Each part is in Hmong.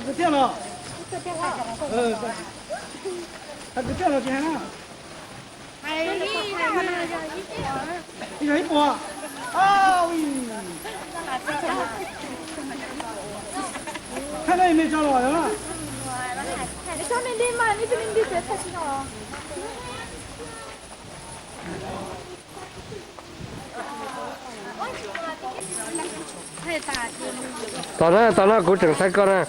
Kwv tij los? Hais kwv tij los tsis hais na. Ib yog ib puas. Thaij nej me tso los yog. Tos na, tos na, kuv tseem thaij koj na.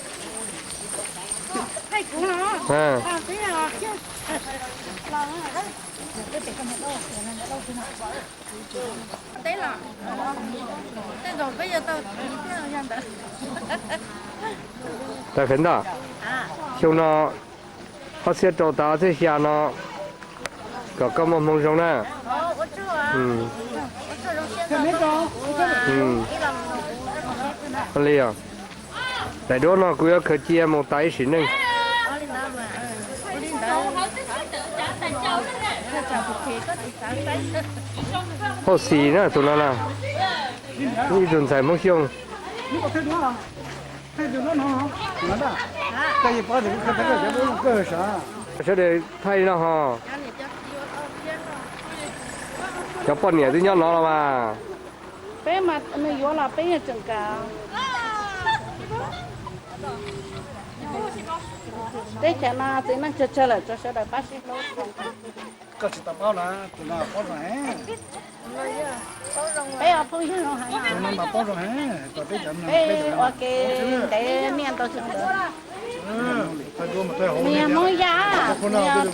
Tau feem ntau, xyoo no ob txhiab rau tas ob txhiab xya no kom koj muaj hmoo zoo na. Li os, daim duab no kuv yuav khaws cia mus tas ib sim neej. Hauj Xis na tus no na, ib tug ntxhais Hmoob Xyooj. Sawv daws thaij no ho. Cov poj niam twb nyob no los mas. Peb mas nws yuav los peb yeej tseem kam. Teb chaws no txiv neej tsawg tsawg lawm, tsuas sawv daws pab sib hlub. Koj tsis tau paub na, tus no paub zoo heev. Peb ua phooj ywg zoo heev. Tus no mas paub zoo heev, peb ua ke ntev niaj ntau xyoo lawm. Niag Hmoob Yaj.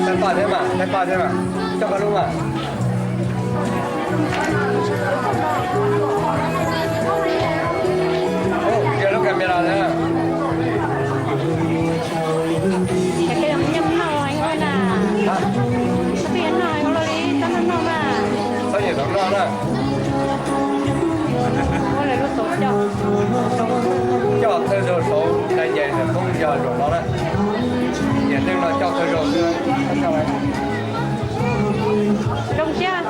Thaij paj thiab mas, thaij paj thiab mas, coj koj lub mas. Ua lub camera na. Txhob nyiam zaum no na. Coj thawj zaug saud dai ncaim ntawm poob yog zaum no na. Nyiam neeg no coj thawj zaug xwb. Zoo siab.